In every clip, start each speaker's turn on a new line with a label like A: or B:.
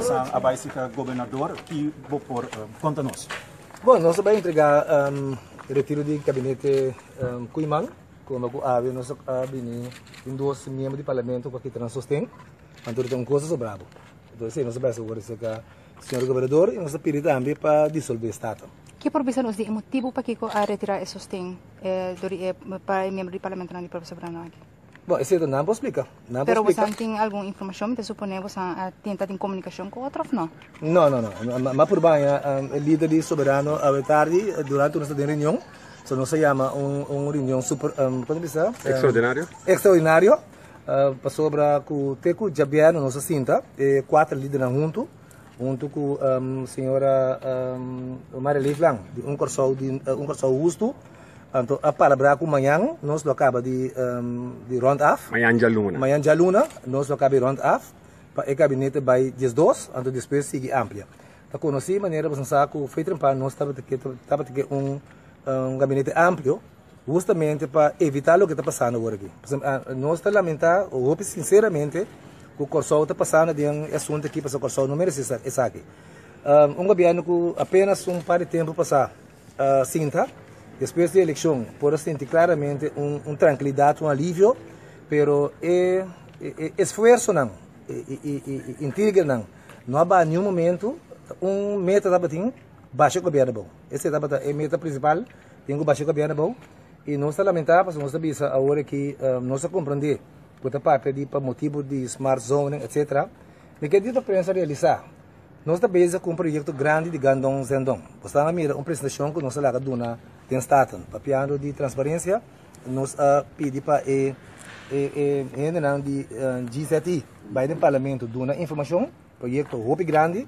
A: Boso a bai serka gobernador, ki bo por konta nos?
B: Bon, nos a bai entregá retiro di gabinete Koeiman, komo ku awe nos a bini tin dos miembro di parlamento ku a kita nan sosten, anto ta un kos a sobra bo. Entonces esei nos a bai awor serka señor gobernador i nos a pidi tambe pa disolve Staten.
C: Ke por bisa nos di e motibu pakiko a retirá e sosten dor di e pa e miembro di parlamentonan di Pueblo Soberano aki?
B: Bon, esei ta nan por splika. Nan por
C: Pero
B: splika.
C: bosan tin algun informashon? Mi ta suponé bosan a tin ta tin komunikashon ku otro òf no?
B: No, no, no. Mi a purba haña e lider di Soberano awe tardi durante nos ta den reunion. So nos a yama un un reunion super, kon ta bisa?
D: Extraordinario.
B: Extraordinario. Pasobra ku te ku djabièrnè nos a sinta e kuater lidernan huntu, huntu ku señora Maria Leeflang di Un Kòrsou di Un Kòrsou Hustu. Anto a palabrá ku mañan nos lo kaba di di rond af.
D: Mañan djaluna.
B: Mañan djaluna nos lo kaba di rond af pa e gabinete bai 12, anto despues sigui amplia. Ta konosí manera boso sa ku Fey Trempan nos tabata ke tabata ke un un gabinete amplio hustamente pa evitá loke ta pasando awor aki. Pasobra nos ta lamentá hopi sinseramente ku Kòrsou ta pasando den e asuntu aki pasobra Kòrsou no meresé esaki. Un gobièrnu ku apenas un par di tempu pasá Sinta, despues di eleccion por a sinti claramente un trankilidad, un alivio, pero e esfuerzonan y intriganan no a baha niun momento. Un meta tabatin, basha gobierno abou. Esey tabata e meta principal, tin cu basha gobierno abou. Y nos ta lamenta pasobra nos ta bisa awor aki nos a comprende cu ta papia di pa motibo di smart zoning etcetera. Mi kier di pa prensa realisa. Nos ta bezig ku un proyekto grandi di Gandon Zendon. Bo stan a mira un presentashon ku nos a laga duna den Staten. Papiando di transparensia, nos a pidi pa e e hendenan di GZI bai den parlamento duna informashon. Proyekto hopi grandi.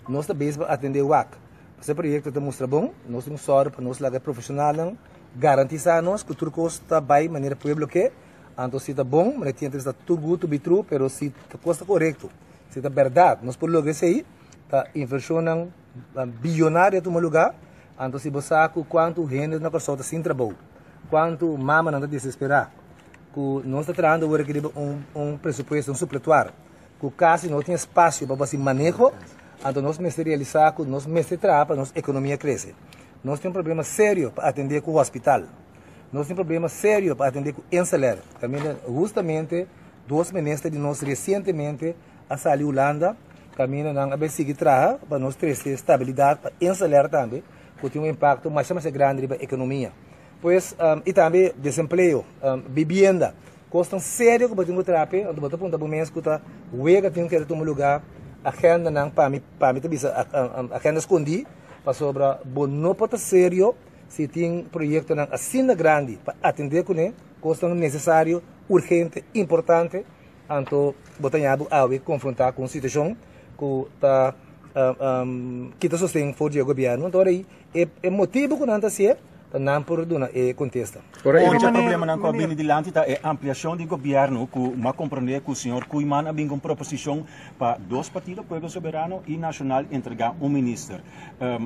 B: Nos ta bezig pa atendé wak. Pasobra e proyekto ta mustra bon, nos tin un sòru pa nos laga e profeshonalnan garantisá nos ku tur kos ta bai manera pueblo ke. Anto si ta bon, manera tin ta too good to be true, pero si ta kos ta korekto. Si ta berdad nos por logra esei, ta inversionnan biyonario a tuma lugar, anto si bo sa cu cuanto hende na Corsou ta sin trabou, cuanto mamanan ta desespera, cu nos ta trahando awor aki riba un un presupuesto, un supletuar, cu casi no tin espacio pa bo haci maneho, anto nos mester realisa cu nos mester traha pa nos economia crece. Nos tin un problema serio pa atende cu hospital, nos tin problema serio pa atende cu Inselair, caminda hustamente Dos minister di nos resientemente a sali Hulanda kaminda nan a bai sigui traha pa nos trese stabilidat pa Inselair tambe ku tin un impakto masha masha grandi riba ekonomia. Pues i tambe desempleo, bibienda, kosnan serio ku bo tin ku traha p'e, anto bo ta puntra bo mes ku ta wega tin ku tuma lugá agendanan pa mi pa mi ta bisa agenda skondí pasobra bo no por ta serio si tin proyektonan asina grandi pa atendé kuné. Kosnan nesesario, urgente, importante, anto bo ta ña bo awe konfrontá ku un situashon ku ta kita sosten for di e gobièrnu. Anto ora ei e motibu ku nan ta hasié pa nan por duna e kontesta.
A: Ora e dje problemanan ku a bini dilanti ta e ampliashon di gobièrnu ku m'a komprondé ku señor Koeiman a bin ku un proposishon pa dos partido, Pueblo Soberano i Nashonal, entregá un minister.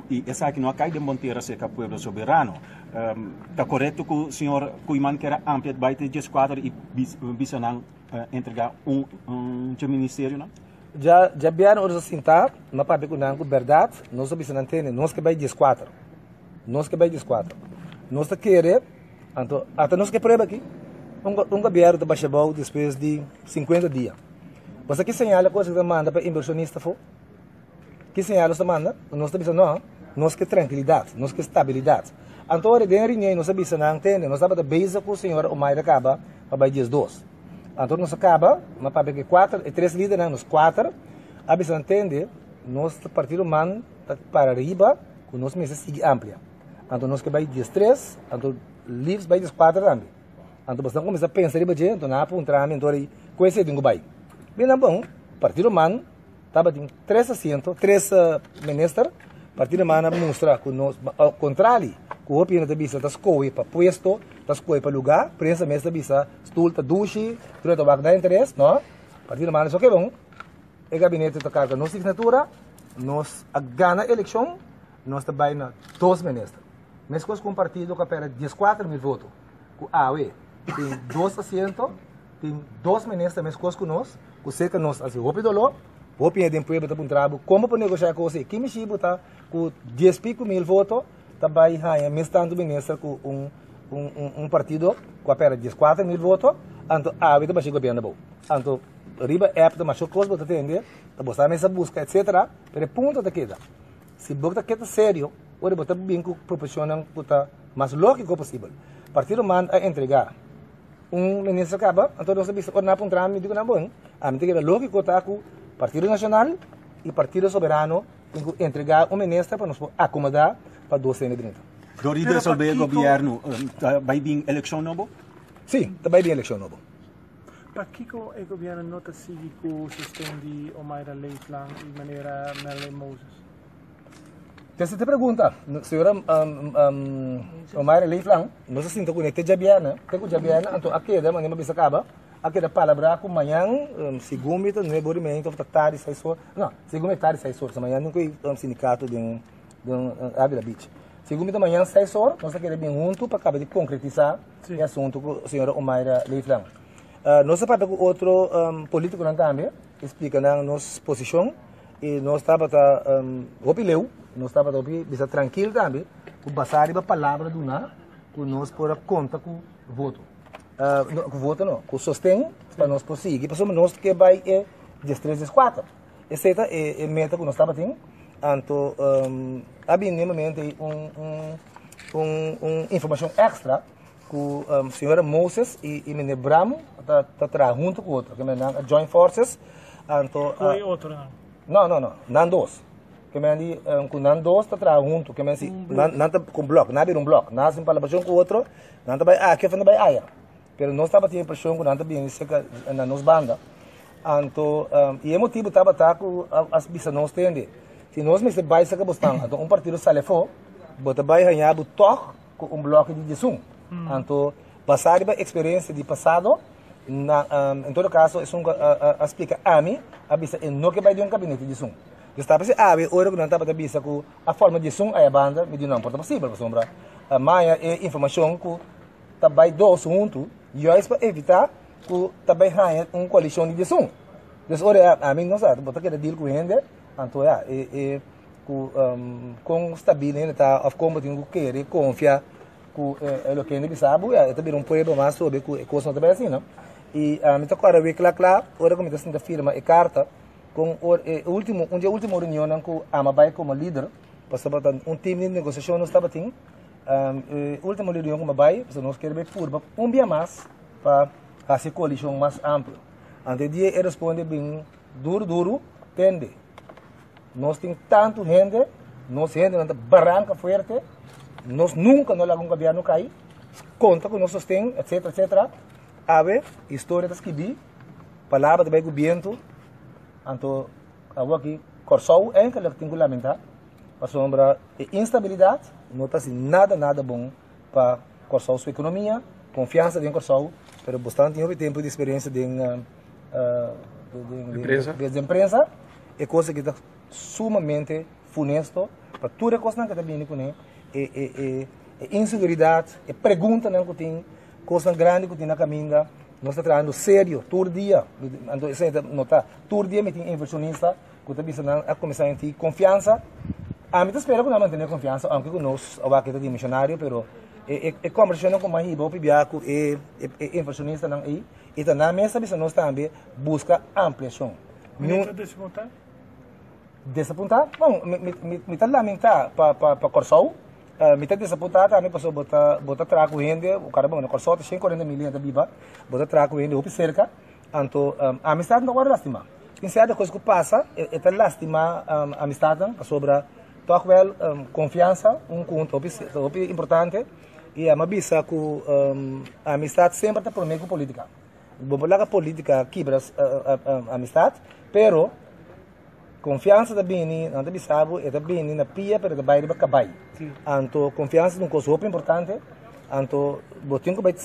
A: I esaki no a kai den bon tera serka Pueblo Soberano. Ta korekto ku señor Koeiman kier a amplia bai te dieskuater i bisa nan entrega un dje ministerionan?
B: Dja djabièrnè ora nos a sinta, mi a papia ku nan ku bèrdat nos a bisa nan tende, nos ke bai dieskuater, nos ke bai dieskuater. Nos ta kere, anto ata nos ke prueba aki, un un gobièrnu ta basha abou despues di sinkuenta dia. Bo sa ki señal e kos aki ta manda pa invershonista afó? Ki señal nos ta manda? Nos ta bisa no, nos ke trankilidat, nos ke stabilidat. Anto ora den reunion nos a bisa nan, tende, nos tabata bezig ku señora Omaira kaba pa bai 12. Anto nos a kaba, m'a papia ku e kuater, e tres lidernan, nos kuater, a bisa nan, tende, nos partido man ta para riba ku nos mester sigui amplia. Anto nos ke bai 13, anto liefst bai 14 tambe. Anto boso nan kuminsá pensa riba dje, anto nan a puntra mi, anto ora ei, ku esei tin ku bai? Mi nan, bon, partido man Tabatin tres asiento, tres minister. Partido Man a mustra ku nos, al kontrali ku hopi hende ta bisa ta skohe pa puesto, ta skohe pa lugá. Prensa mes ta bisa stul ta dushi, tur e ta wak na interes. No, Partido Man a bisa oke bon, e gabinete ta karga nos signatura, nos a gana elekshon, nos ta bai na dos minister. Meskos ku un partido ku a pèrdè 14,000 voto, ku awe tin dos asiento, Tin dos minister meskos ku nos, ku serka nos hasi hopi doló, Hopi hende den pueblo ta puntra bo kon bo por negoshá e kos ei. Ki mishi bo ta ku dies piku mil voto ta bai haña mes tantu minister ku un un un partido ku a pèrdè 14.000 voto, anto awe ta basha e gobièrnu abou. Anto riba app ta masha kos bo ta tende, ta bo sa mes a buska etsetera, pero e punto ta keda, si bo ta keda serio ora bo ta bin ku proposishonnan ku ta mas lógiko posibel. Partido man a entregá. Un minister kaba, anto nos a bisa, ora nan a puntra mi, mi di ku nan, bon, ami ta kere lógiko ta ku Partido Nashonal i Partido Soberano tin ku entregá un minister pa nos por akomodá pa dos hende drenta.
A: Dor di desolbé e gobièrnu, ta bai bin elekshon nobo?
B: Sí, ta bai bin elekshon nobo.
D: Pakiko e gobièrnu no ta sigui ku sosten di Omayra Leeflang i manera Merlin Moses?
B: Tesa te pregunta, señora Omayra Leeflang, nos a sinta kuné te djabièrnè, te ku djabièrnè, anto a keda, manera mi a bisa kaba, a keda palabrá ku mañan, segun mi ta nuebe ora i media òf ta tardi seis or, no, segun mi tardi seis or, pasobra mañan tin ku e sindikato den den Avila Beach. Segun mi ta mañan seis or, nos a keda bin huntu pa kaba di konkretisá e asuntu ku señora Omayra Leeflang. Nos a papia ku otro politikonan tambe, i splika nan nos posishon. I nos tabata hopi leu, nos tabata hopi bisa trankil tambe, ku basá riba palabra duná ku nos por a konta ku voto. Ku voto no, ku sosten pa nos por sigui, pasobra nos ke bai e diestres, dieskuater. Esei ta e meta ku nos tabatin. Anto a bini den momento ei un un un informashon èkstra ku señora Moses i meneer Bram ta ta traha huntu ku otro, ke men nan a join forces, anto
D: Ku e otronan?
B: No, no, no, nan dos. Ke men di ku nan dos ta traha huntu, ke men si nan nan ta ku blòk, nan a bira un blòk, nan hasi un palabrashon ku otro, nan ta bai aki òf nan ta bai aya. Pero nos tabatin e impreshon ku nan ta bini serka na nos banda. Anto i e motibu tabata ku a bisa nos tende, si nos mester bai serka bosnan, anto un partido sali afó, bo ta bai haña bo tòg ku un bloke di diesun. Anto, basá riba eksperensia di pasado, na, en todo kaso esun ku a splika ami, a bisa e no ke bai den un kabinete diesun. Dus ta p'esei awe ora ku nan tabata bisa ku a forma diesun aya banda, mi di no por ta posibel pasobra maya e informashon ku ta bai dos huntu juist pa evitá ku ta bai haña un koalishon di diesun. Dus ora ami no sa, bo ta keda deal ku hende, anto ya, e e. ku kon stabil hende ta òf kon bo tin ku kere konfia ku e loke hende bisa bo, ya e ta bira un prueba mas sobre ku e kos no ta bai asina. I mi ta kòrda wei kla kla ora ku mi ta sinta firma e karta kon ora e ultimo un di e ultimo reunionnan ku ami a bai komo lider pasobra ta un tim di negosiashon nos tabatin e ultimo reunion ku mi a bai pasobra nos kere bai purba un bia mas pa hasi e koalishon mas amplio. Anto e dia e responde bin duru duru tende. Nos tin tantu hende, nos hendenan ta baranka fuerte, nos nunka no laga un gobierno kai, konta ku nos sosten, etcetera, etcetera. Awe, historia ta skibí, palabra ta bai ku bientu, anto awoki Kòrsou enkele tin ku lamentá, pasobra e instabilidat no ta hasi nada, nada bon pa Kòrsou su ekonomia, konfiansa den Kòrsou, pero bosnan tin hopi tempu di eksperensia den den prensa, e kos aki ta sumamente funesto pa tur e kosnan ku ta bini kuné, e e e e inseguridat, e preguntanan ku tin, kosnan grandi ku tin na kaminda, nos ta trahando serio tur dia, anto esei ta nota, tur dia mi tin invershonista ku ta bisa nan a kuminsá inti konfiansa, ami ta spera ku nan mantené konfiansa aunke ku nos awor ta dimishonario, pero e e kombersashonnan ku mi a hiba hopi bia ku e e invershonistanan ei, i ta nan mes ta bisa nos tambe buska ampliashon.
D: Mi ta desapuntá?
B: Desapuntá? Bon, mi, mi, mi, mi ta lamentá pa, pa, pa Kòrsou. Mi ta desapuntá tambe pasobra bo ta, bo ta traha ku hende, kara bon, na Kòrsou ta 140 mil hende ta biba, bo ta traha ku hende hopi serka, anto amistat no ta wòrdu lastimá. Tin sierto kos ku pasa, e, e ta lastimá amistatnan pasobra tòg wèl konfiansa un ku un ta hopi, ta hopi importante i ami a bisa ku amistat semper ta promé ku polítika. Bo por laga polítika kibra amistad, pero konfiansa ta bini, nan ta bisa bo, e ta bini na pia, pero e ta bai riba kabai. Anto konfiansa ta un kos hopi importante, anto bo tin ku bai.